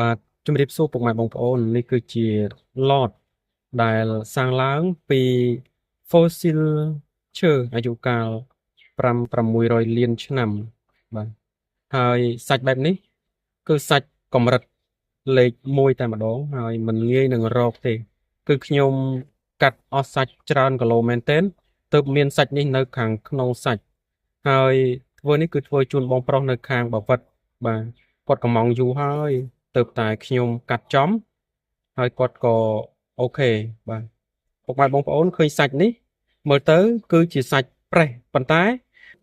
បាទជំរាបសួរពុកម៉ែបងប្អូននេះគឺជា ឡត ដែលសាងឡើងពី fossil ឈើអាយុកាល5 600លានឆ្នាំបាទហើយសាច់បែបនេះ គឺសាច់កម្រិតលេខ1តែម្ដងហើយមិនងាយនឹងរកទេ គឺខ្ញុំកាត់អស់សាច់ច្រើនគីឡូមែនទែនទើបមានសាច់នេះនៅខាងក្នុងសាច់ហើយធ្វើនេះគឺធ្វើជូនបងប្រុសនៅខាងបាវិតបាទគាត់កំងយូរហើយទើបតែខ្ញុំកាត់ចំហើយគាត់ក៏ OK បាទពុកម៉ែបងប្អូនឃើញសាច់នេះមើលទៅ គឺជាសាច់ប្រេះប៉ុន្តែ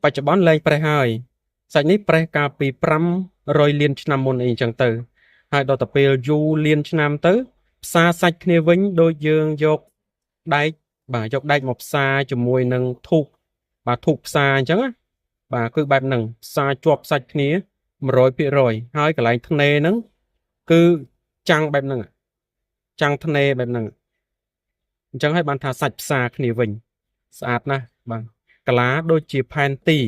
បច្ចុប្បន្នលែងប្រេះហើយសាច់នេះប្រេះកាលពី500លានឆ្នាំមុនអីអញ្ចឹងទៅ ហើយដល់ទៅពេលយូរលានឆ្នាំទៅ ផ្សារសាច់គ្នាវិញដូចយើងយកដែកបាទយកដែកមកផ្សារជាមួយនឹងធូបបាទធូបផ្សារអញ្ចឹងណាបាទគឺបែបហ្នឹងផ្សារជាប់សាច់គ្នា100%ហើយកន្លែងធ្នេហ្នឹងគឺចាំងបែបហ្នឹងចាំងធ្នេបែបហ្នឹងអញ្ចឹងហើយបានថាសាច់ផ្សារគ្នាវិញស្អាតណាស់បាទកាឡាដូចជាផែនទី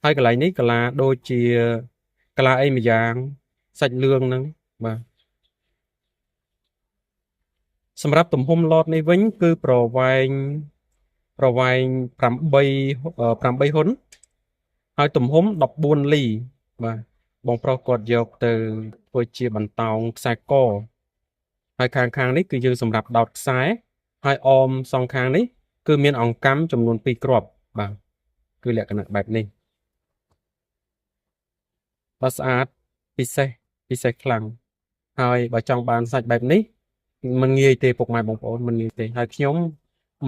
ហើយកន្លែងនេះកាឡាដូចជាកាឡាអីមួយយ៉ាងសាច់លឿងហ្នឹងបាទសម្រាប់ទំហំឡតនេះវិញគឺប្រវែងប្រវែង8 8ហ៊ុនហើយទំហំ14លីបាទបងប្រុសគាត់យកទៅធ្វើជាបន្តោងខ្សែកហើយខាងខាងនេះគឺយើងសម្រាប់ដោតខ្សែហើយអមសងខាងនេះគឺមានអង្កាំចំនួន2គ្រាប់បាទគឺលក្ខណៈបែបនេះបាទស្អាតពិសេសពិសេសខ្លាំងហើយបើចង់បានសាច់បែបនេះមិនងាយទេពុកម៉ែបងប្អូនមិនងាយទេហើយខ្ញុំ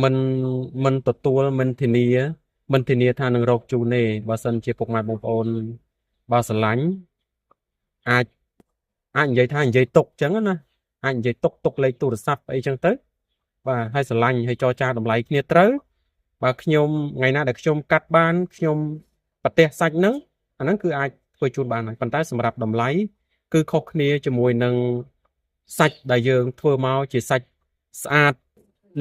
មិនមិនទទួលមិនធានាមិនធានាថានឹងរកជូនទេបើសិនជាពុកម៉ែបងប្អូនបើស្រឡាញ់អាចអាចនិយាយថានិយាយទុកអញ្ចឹងណាអាចនិយាយទុកទុកលេខទូរស័ព្ទអីចឹងទៅបាទហើយស្រឡាញ់ហើយចរចាតម្លៃគ្នាត្រូវបើខ្ញុំថ្ងៃណាដែលខ្ញុំកាត់បានខ្ញុំប្រទេសសាច់ហ្នឹងអាហ្នឹងគឺអាចធ្វើជូនបានហើយប៉ុន្តែសម្រាប់តម្លៃគឺខុសគ្នាជាមួយនឹងសាច់ដែលយើងធ្វើមកជាសាច់ស្អាត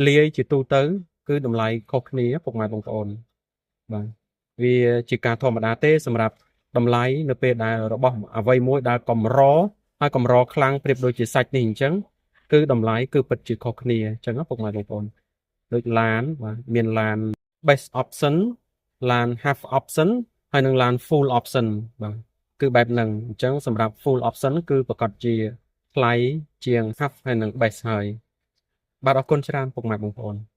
លាយជាទូទៅ គឺតម្លៃខុសគ្នាពុកម៉ែបងប្អូនបាទវាជាការធម្មតាទេសម្រាប់តម្លៃនៅពេលដែលរបស់អ្វីមួយដែលកម្រហើយកម្រខ្លាំងប្រៀបដូចជាសាច់នេះអញ្ចឹងគឺតម្លៃគឺពិតជាខុសគ្នាអញ្ចឹងពុកម៉ែបងប្អូនដូចឡានបាទមានឡាន base option ឡាន half option ហើយនិងឡាន full option បាទគឺបែបហ្នឹងអញ្ចឹងសម្រាប់ full option គឺប្រកាសជាថ្លៃជាង half ហើយនិង base ហើយបាទអរគុណច្រើនពុកម៉ែបងប្អូន។